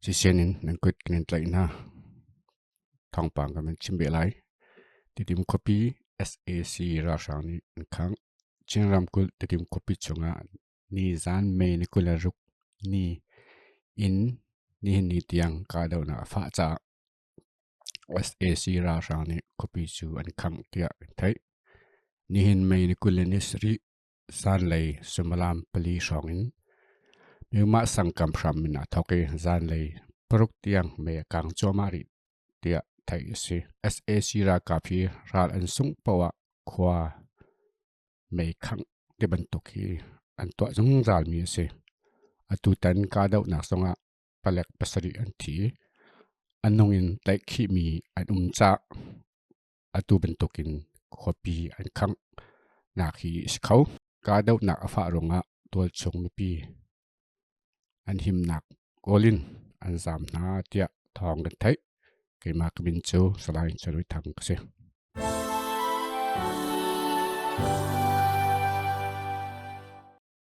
Sisian in nan kut kan in tlaih hna. Thawngpang kan in chim beh lai. Tidim khuapi SAC ralhrang nih an khangh. Chin ramkulh Tidim khuapi chungah ni zan May ni 26 ni in nihin ni tiang kahdohnak a fah caah SAC ralhrang nih khuapi cu an khangh tiah an theih. Nihin May ni 27 zanlei suimilam 4 hrawng in Myanmar sangkam hram in aa thawk i zanlei 6 tiang mei a kang cuahmah rih tiah theih a si. SAC ralkap hi ral an sungh paoh ah khua mei khangh ti bantuk hi an tuah zungzalmi a si. Atutan kahdohnak zongah palek 7 an thi. A nung in tlaihkhihmi an um caah atu bantukin khuapi an khangh nak hi a si kho. Kahdohnak a fah ruangah tualchung mipi an himnak kawl in an zaam hna tiah thawng kan theih. Keimah ka min cu Salai Chalui Thang ka si.